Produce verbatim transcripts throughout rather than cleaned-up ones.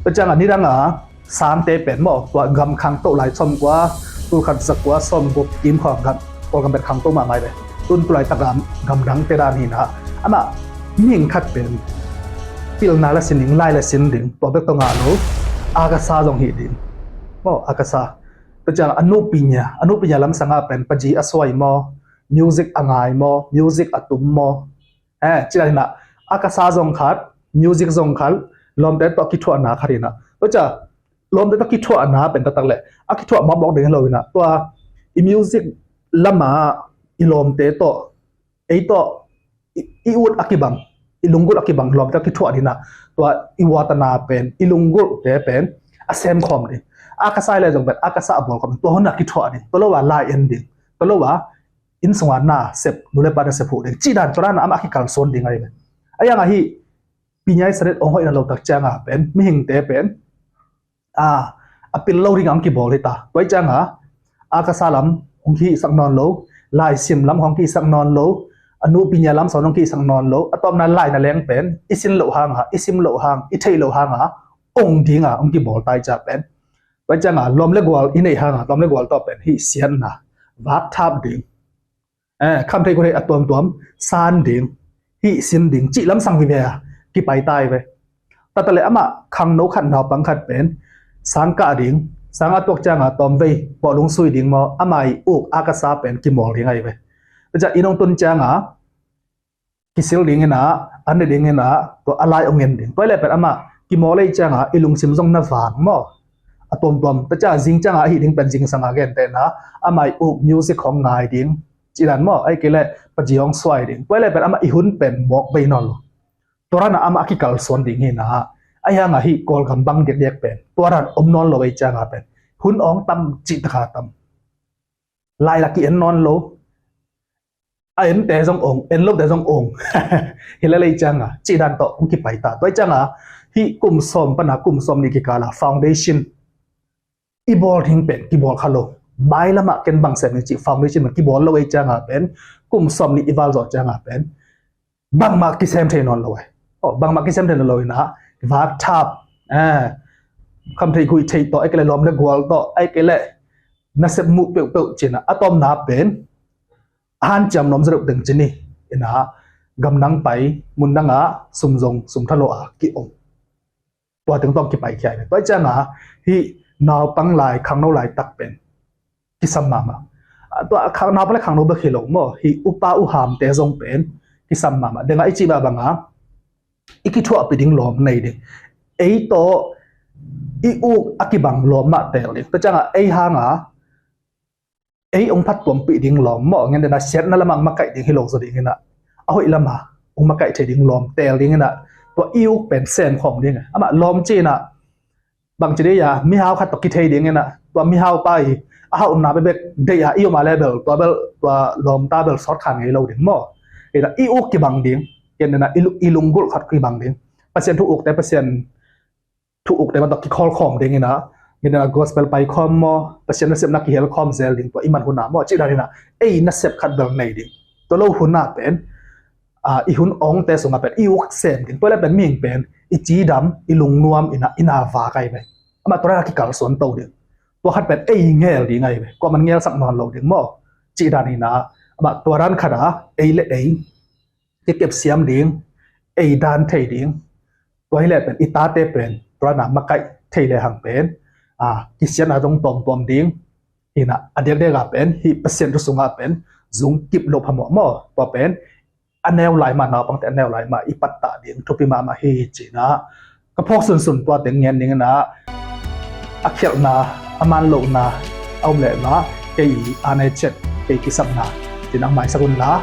Tua ciangah nidang a sangte pen maw, tua gam khangto lai, sawmkua, tulkhat zakua sawmguk kim khawng gam, Kawlgam pen khangto mahmah hi ve. Tun tulaitak gam, gamdangte dan hi na, amah mihing khat pen pilna le sin ding, lai le sin ding, tua bek tawh ngah lo, akasa zong hi ding. Maw, akasa. Tua ciangah a nupinya, a nupinya lamsangah pen paji a suai maw, music a ngai maw, music a tum maw, eh, ci dan hi na, akasa zong khat, music zong khat, lawmte tawh kithuahna khat hi na. Tua ciah lawmte tawh kithuahna pen taktak leh a kithuah mawkmawk ding hi lo hi na. Tua i music lamah i lawmte tawh, ei tawh, i, i ut a kibang, i lunggulh a kibang lawmte tawh kithuah ding hi na. Tua i watana pen, i lunggulhte pen a semkhawm ding. Akasa hi leh zong pen akasa a bawlkhawm ding. Tua hun a kithuah ding. Tua lo a lai en ding. Tua lo a inn sungah na sep, nu le pa na sep huh ding. Cih dan tua dan amah a kikalsuan ding ahi ve. A yang ahi, pinyai sanet ong hoih na lo tak ciangah pen, mihingte pen, a, a pil lo ding ang kibawl hi ta. Tua ciangah, akasa lam hong kihihsak nawn lo, laisim lam hong kihihsak nawn lo, a nupinya lam sawn hong kihihsak nawn lo, a tawpna lai na leng pen, i sin loh hangah, i sim loh hang, i theih loh hangah, ong dingah, hong kibawl tai ciah pen. Tua ciangah, lawm le gual i neih hangah, lawm le gual tawh pen, hih siatna, vak thap ding. Eh, kham thei kua thei a tuamtuam, san ding, hih sin ding, cih lamsang vive a, kipai tai ve. Taktak leh amah khangno khat naupang khat pen, sang kah ding, sang a tuak ciangah tawmvei, pawh lungsui ding maw, amah i uk akasa pen kimawl ding ahi ve. Tua ciah i nong tun ciangah, kisil ding hi na, an ne ding hi na, tua a lai ong en ding. Tua hi leh pen amah kimawl ei ciangah i lungsim zong na vang maw. A tuamtuam, tua ciah zing ciangah ahi ding pen zingsangah gentehna, amah i uk music hong ngai ding. Cih dan maw, ahih kei leh paji hong suai ding. Tua hi leh pen amah i hun pen mawk bei nawn lo. Tua dan a amah a kikalsuan ding hi na. Ahi hangah hih Kawlgam bang diakdiak pen tua dan om nawn lo ei ciangah pen hun ong tam cih taka tam. Lai la ki en nawn lo. A ente zong ong, en lote zong ong. Hi leh lei ciangah, cih dan tawh hong kipai ta. Tua ciangah, hih kum sawm pana kum sawm nih kikala foundation i bawl ding pen kibawl kha lo. Mailamah ken bang sem ning cih foundation pen kibawl lo ei ciangah pen, kum sawm nih i val zawh ciangah pen, bangmah kisem thei nawn lo eh. Oh, bangmah kisem thei nawn lo hi na, vak thap, eh, kham thei guih thei tawh, ahih kei leh lawm le gual tawh, ahih kei leh nasep muh peuhpeuh cih na, a tawpna pen, a hanciam nuam zaw deuh teng ci ni, hi na, gamdang pai, mundangah, sum zong, sum thalawh a, ki-om. Tua teng tawh kipaikhia hi. Tua ciangah, hih naupang lai, khangno laitak pen kisam mahmah. Ah, tua khang, naupang le khangno bek hi lo maw, hih upa uhamte zong pen kisam mahmah. Dengah i cih mah bangah, i kithuahpih ding lawm nei ding. Ei tawh, i uk a kibang lawm mah teel ding. Tua ciangah, ei hangah, ei ong phattuampih ding lawm maw, ngen dena siatna lamah ong makaih ding hi lo zaw ding hi na, a hoih lamah ong makaih thei ding lawm teel ding hi na, tua i uk pen semkhawm ding. Amah lawm ci hi na, bang ci dei a, mihau khat tawh kithei ding hi na, tua mihau pa i a hauhna bekbek deih a i om a leh bel, tua bel, tua lawmta bel sawt kha ngei lo ding maw. Hi na, i uk kibang ding, ngen dena i lu-, i lunggulh khat kibang ding. Pasian thu ukte, Pasian thu ukte mah tawh kikhawl khawm ding hi na, ngen dena gospel pai khawm maw, Pasian nasepna kihel khawm zel ding, tua i man hun ah maw, cih dan hi na, ei nasep khat bel nei ding. Tua lo hun ah pen, ah, i hun ongte sungah pen, i uk sem ding, tua leh pen mihing pen, i cidam, i lungnuam, i na, i na vak ahi ve. Amah tua dan a kikalsuan to ding. Tua khat pen ei ngel ding ahi ve. Kuaman ngelsak nawn lo ding maw, cih dan hi na, amah tua dan khat ah, ei le ei kikepsiam ding, ei dan thei ding, tua hi leh pen, i tate pen, tua dan a makaih thei lehang pen, ah, kisiatna zong tuamtuam ding, hi na, a diakdiak ah pen, hih Pasian thu sungah pen, zung kip lo phamawh maw, tua pen, a neu lai mah, naupangte a neu lai mah, i pattah ding, thupi mahmah hi ci na, ka phawk sunsun tua teng ngen ding hi na, a khialhna, a man lohna, a om leh mah, kei a nei ciat, kei kisapna, ci na maisak un la,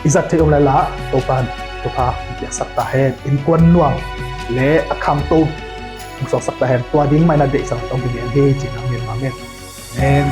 i zat theih om leh la, Topan, Topa, piaksak ta hen, innkuan nuam, le a khangto, suaksak ta hen, tua ding mah hi na deihsak tawh kingen hi, ci na ngen mah ngen. Amen.